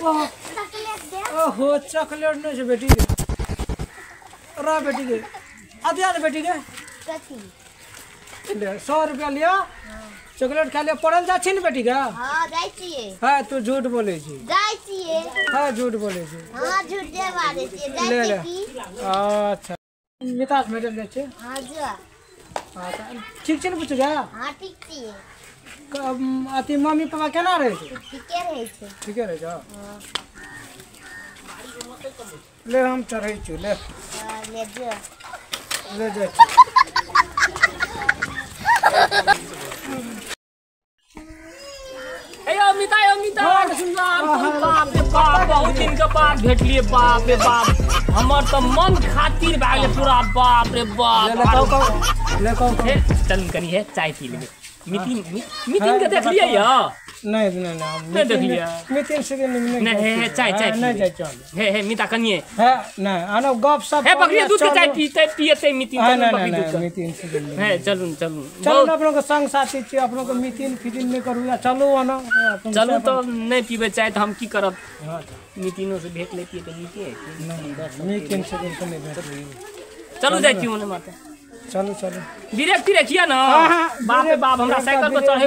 Chocolate दे। ओहो chocolate नहीं छे बेटी के, रा बेटी के आ दिया ने बेटी के। कथी? ले 100 रुपया लिया, चॉकलेट खा लिया। पढ़ल जा छी ने बेटी के? हां जाय छियै। हां तू झूठ बोलै छी। जाय छियै। हां झूठ बोलै छी। हां झूठ जे बाजै छियै। जाय छियै की? अच्छा मितास भेटल जाइ छै। हां जा। हां ठीक छै ने बुच्चू गा? हां ठीक छियै। अथी मम्मी पापा केना रहै छै? ठीके रहै छै। ठीके रहै छै। ले हम चढ़ै छी, ले। ले जा। ले जाइ छी। अमिता अमिता बाप रे बाप, बहुत दिन के बाद भेटलिए। बाप रे बाप, हमर तो मन खातिर भए गेलै पूरा। बाप रे बाप। ले कहू। चल कनी है चाय पी लेबै। मितिन मितिन के देखलिए या? नहीं नहीं नहीं नहीं देखलिए। मितिन से नहीं नहीं। हे चाय चाय नहीं जाय चल। हे हे मिता कनिए हे नहीं आनो गप सब हे बकरी दूध के चाय पीते पियते मितिन। नहीं नहीं मितिन से हे चलू चलू चलू। अपनों के संग साथी छी, अपनों के मितिन फितिन नहीं करू या चलू आनो। चलू तो नहीं पीबे चाय तो हम की करब? मितिनो से भेट लेतिए त नीके। नहीं मितिन से नहीं भेट। चलू जाय छी ओने माते। चलू चलू। ब्रेक तिरेक किया ना? बाप रे बाप, हमरा साइकिल पर चढ़े,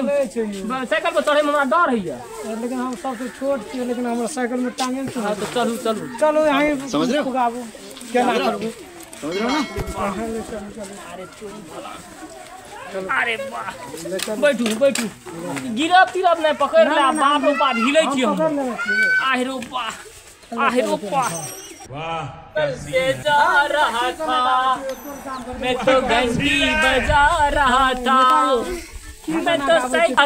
साइकिल पर चढ़े में हमरा डर होइया। लेकिन हम सबसे छोट छियै, लेकिन हमरा साइकिल में टांगे ने। हां तो चलू चलू चलू। यहीं समझ रहे हो? केना करबू समझ रहे हो ना? चलू चलू। अरे चोरी भला। अरे वाह, बैठू बैठू। गिरब तिरब नहीं पकड़ ले। बाप रे बाप हिलै छी हम। आहिरो बा, आहिरो बा। वाह से जा रहा था मैं तो घंटी बजा रहा था, मैं तो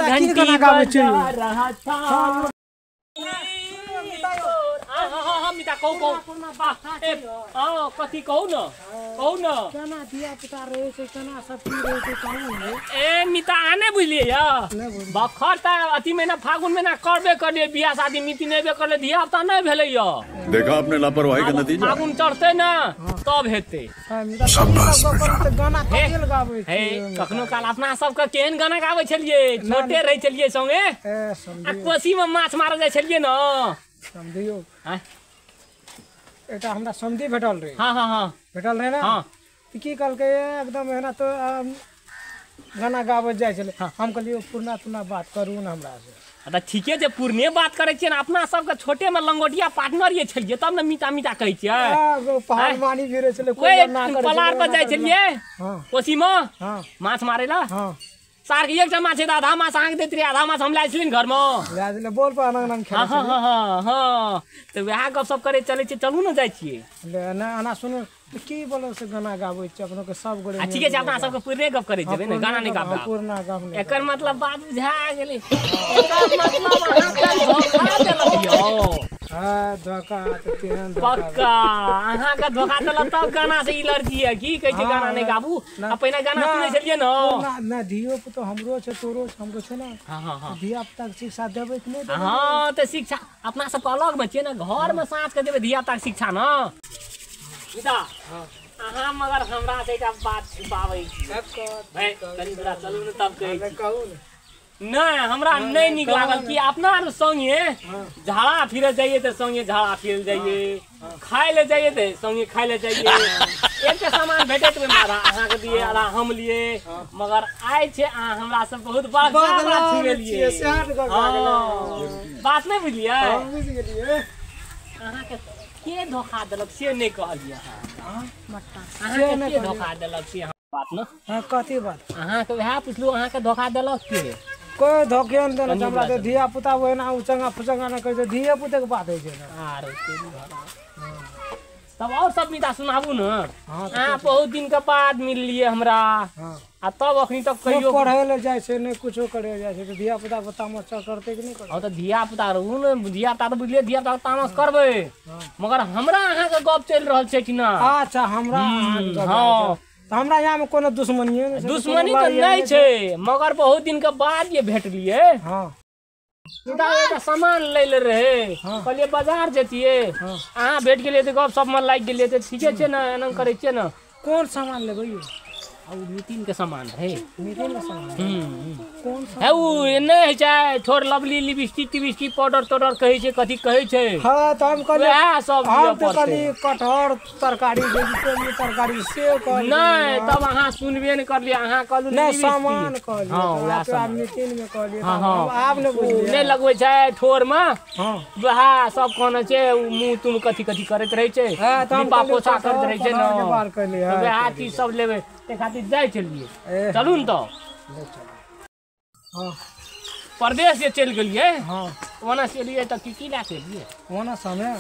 घंटी बजा रहा था। मिता कहू कहू कथी कहू न, कहू न। केना धिया पुता रहै छै, केना सब चीज रहै छै, कहू ने। ए मिता आने बुझलियै या बखर त अथी महीना फागुन महीना करबे करलियै बियाह शादी, मिति नहि करले, धिया पुता नहि भेलै या। देखा आपने लापरवाही का नतीजा। फागुन चढ़ते ना तब हेतै। गाना कथी गाबै हे? कखनो काल अपना सबके केहन गाना गाबै छलियै छोटे रहै छलियै संगे, आ कोसी में माछ मारल जाइ छलियै न। समझियो एकटा हमरा समधी भेटल रहे। हाँ हाँ हाँ भेटल रहे ना। हाँ तो की कहलकै एकदम एना तो गाना गाबैत जाइ छलै। हम कहलियै पुरना तुरना बात करू ने हमरा से। तऽ ठीके छै, पुरने बात करै छियै ने। अपना सबके छोटे में लंगोटिया पार्टनर ये छलियै तब ने मीता मीता कहै छियै। पहलवानी भी रहै छलै, पलार पर जाइ छलियै कोसी में माछ मारै ला। सार के एकटा माछ आधा माछ अहाँके दैत रहियै, आधा माछ हम लए छलियै ने घर में। लए छलियै बोल पर अनंग अनंग खेलै। हाँ हाँ हाँ तऽ वएह गपशप करै चलै छियै। चलू ने जाइ छियै। ले ना आना सुनू की बोलो से गाना गाबै छियै अपनो के सब गोरे। ठीके छै, अपना सबके पुरने गप करै जेबै ने, गाना नहि गाबै। पुरना गप नहि। एकर मतलब बात बुझा गेलै। एकर मतलब अहाँके धोखा देलक यौ। हां धोखा तऽ केहन धोखा? पक्का अहाँके धोखा देलक तब गाना से ई लड़की है की कहै छै गाना नहि गाबू। आ पहिने गाना सुनै छलियै न। ना धियो पुतो हमरो छै, तोरो छै, हमरो छै ना। हां हां हां धिया पुता के शिक्षा देबै कि नहि देबै? हां तऽ शिक्षा अपना सबके अलग मे छियै ने, घर मे साँझ के देबै धिया पुता के शिक्षा न। मिता अहाँ मगर हमरा से एकटा बात छिपाबै छी। कनी दूरा चलू ने तब कहै छी। कहू ने। नहीं हमरा नहीं नीक लागल कि अपना आर संगे झाड़ा फिरे जाइए तो संगे झाड़ा फिरे जाइए, खाय ले जाइए तो संगे खाय ले जाइए। एकटा सामान भेटैत ओहिमे आधा अहाँके दिए आधा हम लिए, मगर आइ छै अहाँ हमरा सब बहुत बड़का बात छुएलियै। बात नहीं बुझलियै? अहाँके के धोखा देलक से नहीं कहलियै। अहाँके के धोखा देलक से बात न? कथी बात? अहाँके वएह पुछलहुँ, अहाँके धोखा देलक के? कोई धोखे नहि देलक हमरा। तऽ धिया पुता ओहिना उचंगा फुचंगा नहि करै छै, धिये पुते के बात होइ छै ने। आरे तब और सब मिता सुनाबू ने। अहाँ बहुत दिन के बाद मिललियै हमरा, आ तब अखनी तक कहियो पढ़ै लए जाइ छै नहि कुछो करे जाइ छै, तऽ धिया पुता के तामस करतै कि नहि करतै? हँ तऽ धिया पुता रहू ने, धिया पुता तऽ बुझलियै धिया पुता तामस करबै, मगर हमरा अहाँके गप चलि रहल छै कि ना? अच्छा हमरा हँ, हमरा यहाँ में कोनो दुश्मनी नहि? दुश्मनी तऽ नहि छै, मगर बहुत दिन के बाद ये भेटलियै। हँ एकटा सामान लै ले रहे, कहलियै बाजार जैतियै, अहाँ भेट गेलियै तऽ गप सब मन लागि गेलियै। तऽ ठीके छै ने, एना करै छियै ने। कोन सामान लेबै यौ? आ उ नितिन के सामान है। नितिन के सामान कौन सा है उ नहि होइ छै ठोर लवली लिपस्टिक तिबिस्टिक पाउडर ताउडर कहै छै कथी कहै छै। हाँ तो हम कहलिए वएह सब हम दिअ तो पड़तै। कहली कटहर तरकारी वेजिटेबल तरकारी से कहली। नहि तब अहाँ सुनबे नहि करलियै, अहाँ कहलू नहि लिपस्टिक। सामान कहलिए। हाँ वएह तो सामान। नितिन में कहलिए। हाँ हाँ आब नहि बुझलियै। नहि लगबै छै ठोर मे। हाँ वएह सब कहने छै उ मुँह तुम कथी कथी करैत रहै छै, हाँ, तऽ हम लीपा कहलियै पोछा करैत रहै छै कटहर के ने, बार कहलियै, हाँ, वएह चीज सब लेबै ताहि खातिर जाइ छलियै। चलू ने तऽ हाँ परदेश जे चलि गेलियै। हाँ ओना से एलियै तऽ की की लए के एलियै? ओना समय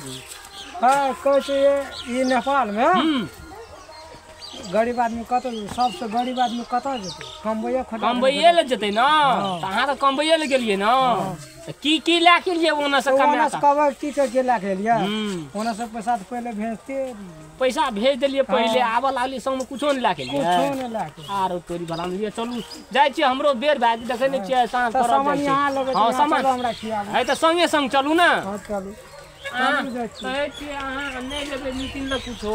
हाँ कहै छै ई नेपाल मे गरीब आदमी कतऽ सबसे गरीब आदमी कतऽ जेतै? कमबैये खटा कमबैये लए जेतै ने। तऽ अहाँ तऽ कमबैये लए गेलियै ने, तऽ की की लए के एलियै ओना से ओना से कमा? कबै की के लए के एलियै? ओना से पैसा तऽ पहिले भेजते, पैसा भेज देलियै पहिले, आबऽ लागलियै संगमे कुछो नहि लए के एलियै। कुछो नहि लए के। आरो तोरी भला में चलू जाइ छियै, हमरो बेर भए गेल, देखै नहि छियै साँझ तऽ पड़ल सामान जाइ यहाँ छै। लेबै? हाँ सामान हमरा खियाबू। है तऽ संगे संग चलू ने। हाँ चलू। अहाँ कहै छियै अहाँ नहि लेबै नितिन लए कुछो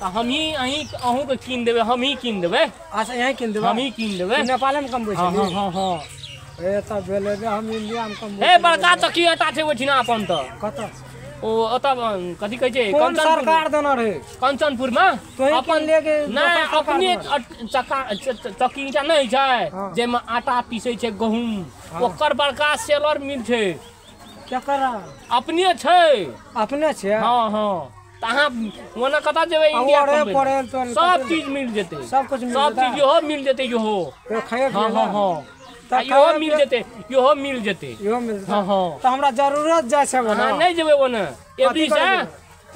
तऽ हमही अहीं अहूँके कीन देबै, हमही कीन देबै। अच्छा यहीं कीन देबै? हमही कीन देबै। नेपाले मे कमबै हाँ छै? हाँ हाँ। ए तऽ भेलै जे हम इंडिया मे कमबै। हे बड़का चक्की आटा छै ओहिठिना अपन तऽ कतऽ? ओ ओतऽ कथी कहै छै कोन सरकार देने रहै? कंचनपुर मे अपन लेके नहि अपने चक्का चक्की ईंटा नहि छै जाहिमे आटा पीसै छै गहूँम, ओकर बड़का सेलर मिल छै। केकरा? अपने छै। अपने छै? हाँ हाँ। तऽ अहाँ ओना कतऽ जेबै इंडिया कमबै? सब चीज मिल जेतै, सब कुछ मिल सब चीज इहो मिल जेतै, इहो। हाँ हाँ हाँ इहो मिल जेतै, इहो मिल जेतै, इहो मिल जेतै। हाँ हाँ। तऽ हमरा जरूरत जाइ छै ओना। नहि जेबै ओना, एबरी से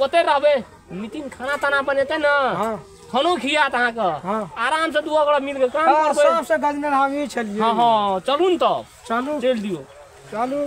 ओतै रहबै। नितिन खाना ताना बनेतै ने, खानो खियात अहाँके, आराम से दू गोरा मिल के काम करबै। सबसे गजनर हमही छलियै। हाँ हाँ चलू ने तब। चलू चलि दियौ। चलू।